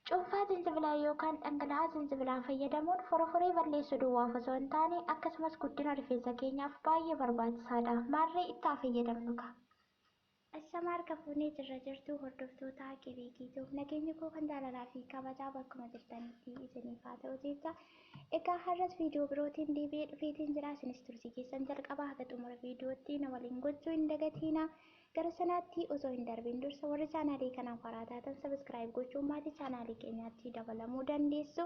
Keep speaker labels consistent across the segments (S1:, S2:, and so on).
S1: Cuunfaa jinjibilaa yookaan dhangala'aa jinjibilaa fayyadamuun foroforii balleessuu duwwaaf osoo hin taane akkasumas guddina rifeensa keenyaaf baay'ee barbaachisaadha. Maarree itti haa fayyadamnu kaa. Ashamaa harka fuunee jirra jirtu hordoftoota Qibee Kiituuf nageenyi koo kan jaalalaa fi kabajaa bakkuma jirtanitti isiniif haa ta'u jecha. Egaa har'as viidiyoo birootiin deebi'ee dhufeetiin jira. Isinis turtii keessan jalqabaa haga xumura viidiyootti na waliin gochuu hin dagatiina. Gara sanaatti osoo hin darbin dursa warri chaanaalii kanaaf haaraa taatan sabiskiraayib gochuun maatii chaanaalii keenyaatti dabalamuu dandeessu.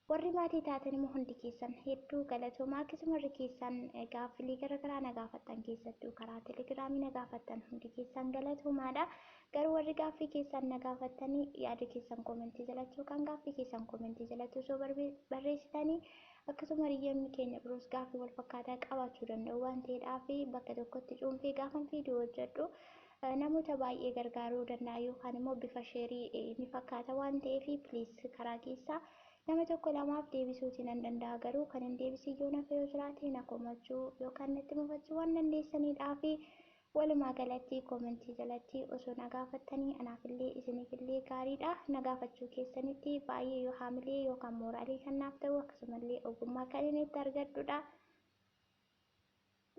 S1: Warri maatii taatan immoo hundi keessan hedduu galatoomaa. Akkasuma warri keessan gaaffilee garaagaraa na gaafattan keessattuu karaa telegiraamii na gaafattan hundi keessan galatoomaadha. Garuu warri gaaffii keessan na gaafattanii yaada keessan koomentii jalatti yookaan gaaffii keessan koomentii jalatti osoo barreessitanii akkasuma hiriyoonni keenya biroos gaaffii wal fakkaataa qabaachuu danda'u waan ta'eedhaaf bakka tokkotti cuunfee gaafan viidiyoo hojjedhu namoota baay'ee gargaaruu danda'a yookaan immoo bifa sheerii ni fakkaata waan ta'eef piliis karaa keessaa nama tokko lamaaf deebisuutii nan danda'a. Garuu kan hin deebisiin yoo nafa yoo jiraate na komachuu yookaan natti mufachuu waan dandeessaniidhaa fi walumaa galatti koomentii jalatti osoo na gaafattanii anaafillee isiniifillee gaariidha. Na gaafachuu keessanitti baay'ee yoo haamilee yookaan mooraalii kan naaf ta'u akkasumallee ogummaa kan inni itti argadhudha.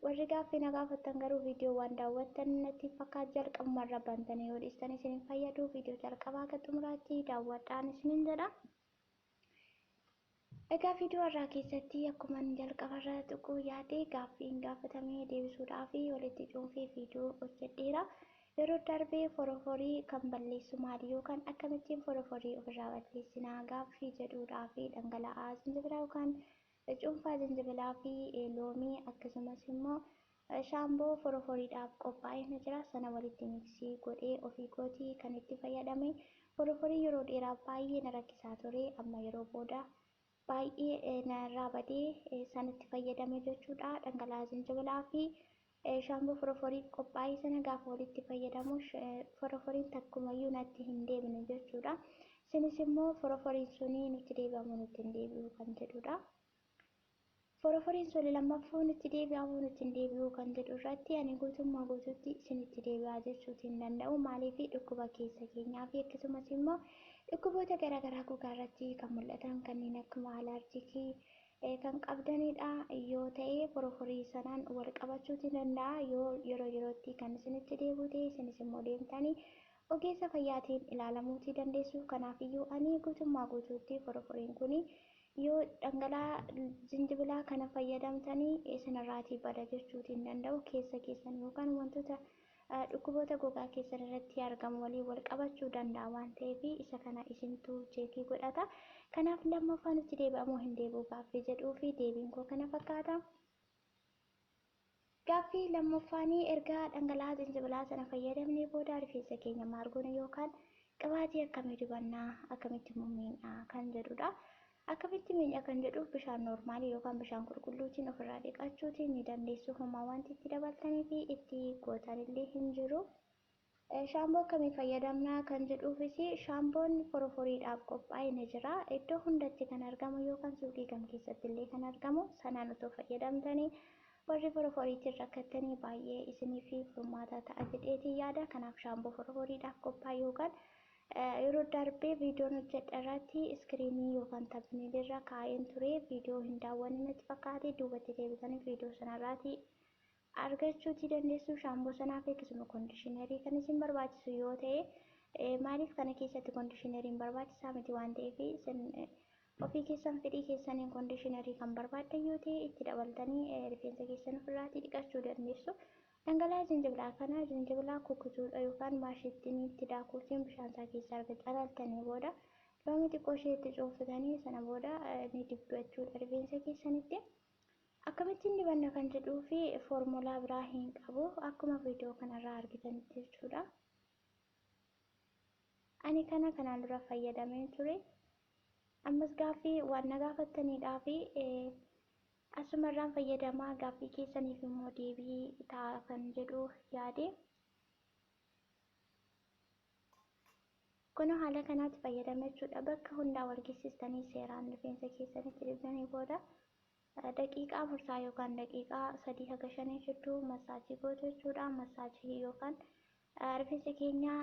S1: Warri gaaffii na gaafattan garuu viidiyoo waan daawwattan natti fakkaatu jalqabumarra bantanii yoo dhiistan isin fayyadu. Viidiyoo jalqabaa akka xumuraatti daawwadhaan isinin jedha. Egaa viidiyoo irraa keessatti akkuma jalqabarra tuquu yaade gaaffiin gaafatamee deebisuudhaaf walitti cuunfee viidiyoo hojjedheera. Yeroo darbee foroforii kan balleessu maali yookaan akkamittiin foroforii ofirraa balleessinaa gaaffii jedhuudhaa fi dhangala'aa jinjibilaa yookaan cuunfaa jinjibilaa fi loomii akkasumas immoo shaamboo foroforiidhaaf qophaa'ee ni jira. Sana walitti miksii godhee ofii kootii kan itti fayyadame foroforii yeroo dheeraa baay'ee na rakkisaa ture. Amma yeroo booda baay'ee narraa badee sanatti fayyadame jechuudha. Dhangala'aa jinjibilaa fi shaamboo foroforiif qophaa'e sana gaafa walitti fayyadamu foroforiin takkumayyuu natti hin deebine jechuudha. Isinis immoo foroforiin suni nutti deebi'amu nutti hin deebi'u kan jedhudha. Foroforiin suni lammaffaa nutti deebi'amu nutti hin deebi'u kan jedhu irratti ani guutummaa guutuutti isinitti deebi'aa jechuuti hin danda'u. Maaliif dhukkuba keessa keenyaa fi akkasumas immoo dhukkuboota garaagaraa gogaa irratti kan mul'atan kanneen akkuma alaarjikii kan qabdanidha yoo ta'e foroforii sanaan wal qabachuuti danda'a. Yoo yeroo yerootti kan isinitti deebi'u ta'e isinis immoo deemtanii ogeessa fayyaatiin ilaalamuuti dandeessu. Kanaafiyyuu ani guutummaa guutuutti foroforiin kuni yoo dhangala'aa jinjibilaa kana fayyadamtanii isinirraatii bada jechuuti hin danda'u. Keessa keessan yookaan wantoota dhukkuboota gogaa keessan irratti argamu waliin wal qabachuu danda'a waan ta'eef isa kana isintu cheekii godhata. Kanaaf lammaffaa nutti deebi'amoo hin deebi'u gaaffii jedhuu fi deebiin koo kana fakkaata. Gaaffii lammaffaanii erga dhangala'aa jinjibilaa sana fayyadamnee booda rifeensa keenya maal goona yookaan qibaatii akkamii dibannaa akkamitti immoo miidhaa kan jedhudha. Akkamitti miidhaa kan jedhuuf bishaan noormaalii yookaan bishaan qulqulluutiin ofirraa dhiqachuutiin ni dandeessu. Homaa wanti itti dabaltanii fi itti gootanillee hin jiru. Shaamboo akkamii fayyadamnaa kan jedhuufis shaamboon foroforiidhaaf qophaa'e ni jira. Iddoo hundatti kan argamu yookaan suuqii kam keessatti illee kan argamu sanaan otoo fayyadamtanii warri foroforiitiin rakkattanii baay'ee isiniif furmaata ta'a jedheetiin yaada. Kanaaf shaamboo foroforiidhaaf qophaa'e yookaan yeroo darbee viidiyoon hojjedhe irratti iskiriinii yookaan tabniilii irra kaa'een ture viidiyoo hin daawwanne natti fakkaate duubatti deebitanii viidiyoo sanarraati argachuuti dandeessu. Shaamboo sanaaf akkasuma koondishinerii kan isin barbaachisu yoo ta'e maaliif kana keessatti koondishineriin barbaachisaa miti waan ta'eef isin ofii keessan fedhii keessaniin koondishinerii kan barbaaddan yoo ta'e itti dabaltanii rifeensa keessan ofirraatii dhiqachuu dandeessu. Dhangala'aa jinjibilaa kana jinjibilaa kukkutuudha yookaan maashittiin itti daakuutiin bishaan isaa keessaa erga calaltanii booda loomii xiqqoo ishee itti cuunfitanii sana booda ni dibdu jechuudha rifeensa keessanitti. Akkamittiin dibanna kan jedhuu fi foormulaa biraa hin qabu akkuma viidiyoo kanarraa argitanitti jechuudha. Ani kana kanaan dura fayyadameen ture. Ammas gaaffii waan na gaafattaniidhaa fi asumarraan fayyadamaa gaaffii keessaniif immoo deebii ta'a kan jedhu yaade. Kun haala kanaatti fayyadame jechuudha. Bakka hundaa wal geessistanii seeraan rifeensa keessanitti dibdanii booda daqiiqaa murtaa'aa yookaan daqiiqaa 3 haga 5 jidduu masaajii gootu jechuudha. Masaajii yookaan rifeensa keenya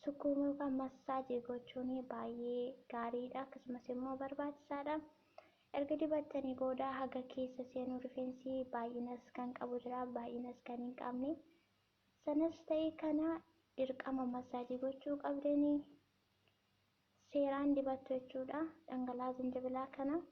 S1: Sukkuumuu yookaan massaajii gochuun baay'ee gaariidha, akkasumas immoo barbaachisaadha. Erga dibattanii booda haga keessa seenuu rifeensi baay'inas kan qabu jira, baay'inas kan hin qabne. Sanas ta'e kana dirqama massaajii gochuu qabdanii seeraan dibattu jechuudha dhangala'aa zinjibilaa kana.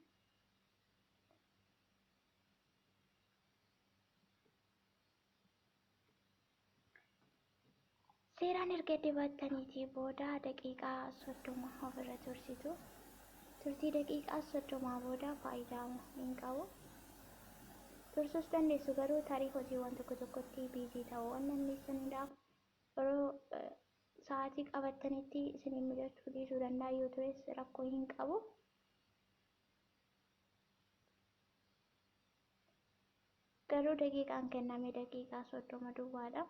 S1: Seeraan erga dibattaniitii booda daqiiqaa 30 ofirra tursitu. Turtii daqiiqaa 30 booda faayidaa hin qabu. Tursuus dandeessu, garuu tarii hojiiwwan tokko tokkotti biizii ta'uu waan dandeessaniidhaaf yeroo sa'aatii qabattanitti isin mijachuu dhiisuu danda'a, yoo tures rakkoo hin qabu. Garuu daqiiqaan kenname daqiiqaa 30 duwwaadha.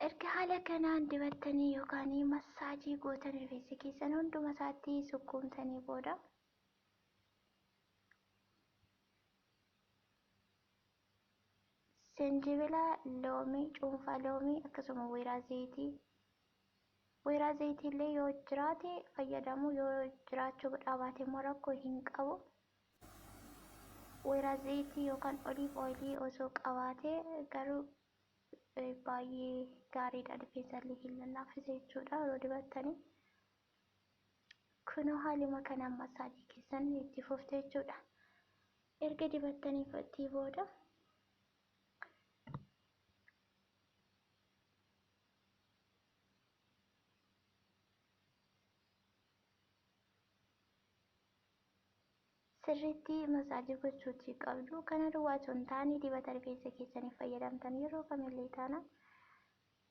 S1: Erga haala kanaan dibattanii yookaan massaajii gootan rifeensa keessan hunduma isaatti sukkuumtanii booda sinjibila, loomii, cuunfaa loomii akkasuma wayiraa zayitii, wayiraa zayitii illee yoo jiraate fayyadamu, yoo jiraachuu dhabaate immoo rakkoo hin qabu. Wayiraa zayitii yookaan oliiv ooyilii osoo qabaate garuu baay'ee gaariidha, rifeensa illee hin lallaaffisa jechuudha yeroo dibattanii. Kunoo haaluma kanaan massaajii keessan itti fufte jechuudha. Erga dibattanii booda sirriitti masaajii gochuutii qabdu. Kana duwwaa osoo hin taane dibata rifeensa keessaniif fayyadamtan yeroo kamillee taanaan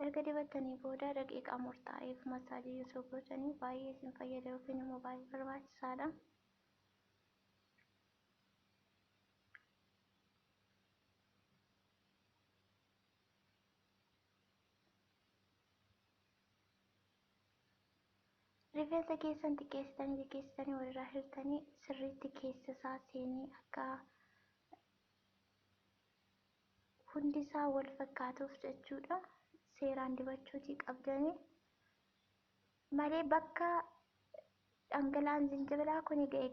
S1: erga dibattanii booda daqiiqaa murtaa'eef masaajii osoo gootanii baay'ee isin fayyada yookiin immoo baay'ee barbaachisaadha. Rifeensa keessan xiqqeessitanii xiqqeessitanii walirraa hirtanii sirriitti keessa isaa seenee akka hundi isaa wal fakkaatuuf jechuudha. Seeraan dibachuutii qabdanii malee bakka dhangala'aan zinjibilaa kun ga'e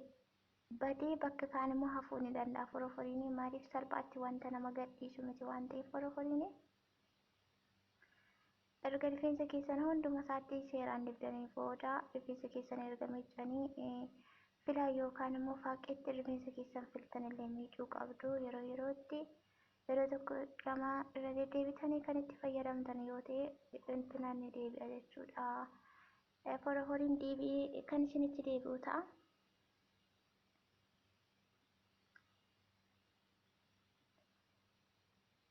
S1: badee bakka kaan immoo hafuu ni danda'a. Foroforiin maaliif salphaatti wanta nama gadhiisu miti waan ta'eef foroforiin. Erga rifeensa keessan hunduma isaatti seeraan dibdanii booda rifeensa keessan erga miicanii filaa yookaan immoo faaqeetti rifeensa keessan filtan illee miicuu qabdu. Yeroo yerootti yeroo tokko lama irra deddeebitanii kan itti fayyadamtan yoo ta'e intinaan ni deebi'a jechuudha. Foroforiin deebi'ee kan isinitti deebi'u ta'a.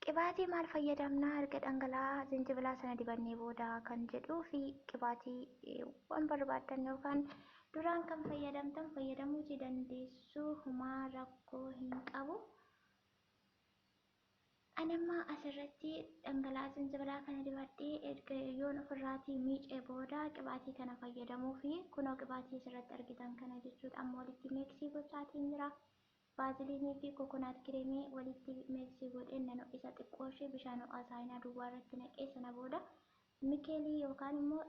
S1: Qibaatii maal fayyadamnaa erga dhangala'aa zinjibilaa sana dibannee booda kan jedhuu fi qibaatii waan barbaaddan yookaan duraan kan fayyadamtan fayyadamuutii dandeessu, homaa rakkoo hin qabu. Ani amma asirratti dhangala'aa zinjibilaa kana dibadhee erga yoon ofirraatii miicee booda qibaatii kana fayyadamuu fi kunoo qibaatii asirratti argitan kana jechuudha. Amma walitti meeksii gochaatiin jira. Baaziliinii fi kokonaat kireemii walitti meeksii godhee nan ho'isa xiqqoo ishee bishaan ho'aa saayinaa duwwaa irratti naqee, sana booda mikeelii yookaan immoo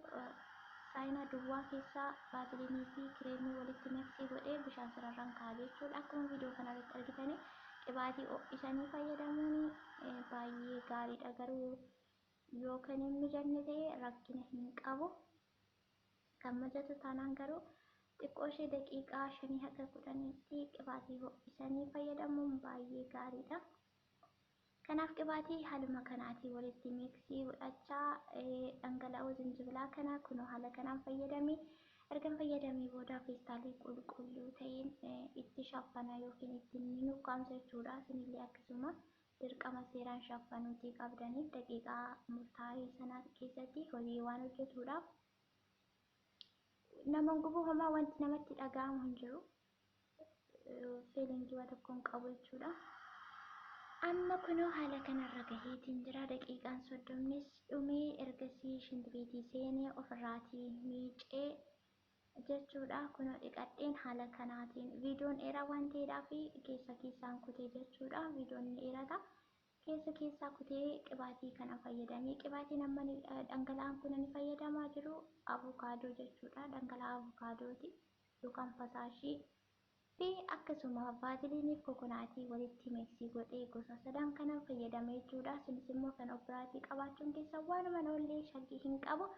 S1: saayinaa duwwaa keessaa baaziliinii fi kireemii walitti meeksii godhee bishaan sanarraan kaa'a jechuudha. Akkuma viidiyoo kanarratti argitanii qibaatii ho'isanii fayyadamuun baay'ee gaariidha, garuu yoo kan hin mijanne ta'e rakkina hin qabu. Kan mijatu taanaan garuu xiqqoo ishee daqiiqaa 5 haga 10tti qibaatii ho'isanii fayyadamuun baay'ee gaariidha. Kanaaf qibaatii haaluma kanaatiin walitti miiksii godhachaa dhangala'oo zinjibilaa kana kunoo haala kanaan fayyadamee erga fayyadamee booda feestaalii qulqulluu ta'een itti shaffana yookiin ittiin ni ukkaamsa jechuudha. Isinillee akkasuma dirqama seeraan shaffanuutii qabdanii daqiiqaa murtaa'e sana keessatti hojii waan hojjetuudhaaf nama gubuu homaa wanti namatti dhaga'amu hin jiru. Feelingii waa tokko hin qabu jechuudha. Amma kunoo haala kanarra gaheetiin jira. Daqiiqaan 30nis dhumee ergasii shintibeetii seenee ofirraatii miicee jechuudha. Kunoo dhiqadheen haala kanaatiin viidiyoon dheeraa waan ta'eedhaaf keessa keessaan kutee jechuudha. Viidiyoon ni dheerata. Keessa keessaa kutee qibaatii kana fayyadamee, qibaatiin amma dhangala'aan kun ani fayyadamaa jiru avukaadoo jechuudha. Dhangala'aa avukaadooti yookaan fasaashii fi akkasuma vaaziliiniif kokonaatii walitti miksii godhee gosa sadan kana fayyadamee jechuudha. Isinis immoo kan of biraatii qabaachuun keessan waanuma oollee shakkii hin qabu.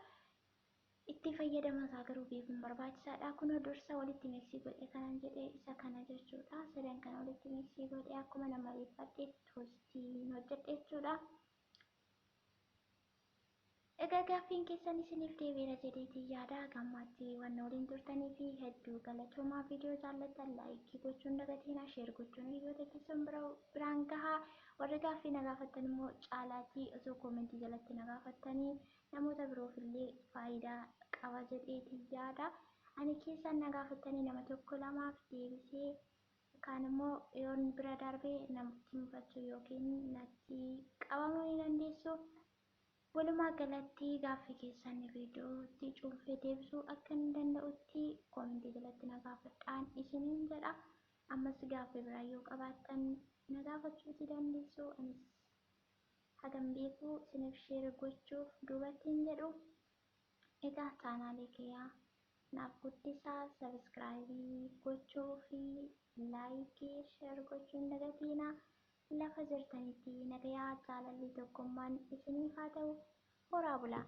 S1: Itti fayyadama isaa garuu beekuun barbaachisaadha. Kunoo dursa walitti miksii godhe kanan jedhee isa kana jechuudha. Sadan kana walitti miksii godhee akkuma nama leeffadhe toostiin hojjedhe jechuudha. Egaa gaaffiin keessan isiniif deebiira jedheetii yaada. Gammaatti waan waliin turtanii fi hedduu galatoomaa. Viidiyoo jaallattan laayikii gochuun dagatinaa, sheer gochuun hiriyoota keessan biraan gahaa. Warri gaaffii na gaafattan immoo caalaatii osoo koomentii jalatti na gaafattanii namoota biroof illee faayidaa qaba jedheetii yaada. Ani keessan na gaafattanii nama tokko lamaaf deebisee kaan immoo yoon bira darbee namatti mufachuu yookiin natti qabamuu ni dandeessu. Walumaa galatti gaaffii keessan viidiyootti cuunfee deebisuu akka hin danda'utti koomentii jalatti na gaafadhaan isiniin jedha. Ammas gaaffii biraa yoo qabaattan na gaafachuuti dandeessu. Anis hagam beeku isiniif sheer gochuuf duubatti hin jedhu. Egaa chaanaalee kiyyaa naaf guddisaa, sabiskiraayibii gochuu fi laayikii sheer gochuu hin dagatinaa. Lafa jirtanitti nagayaa, jaalalli, tokkummaan isiniif haa ta'u. Horaa bulaa.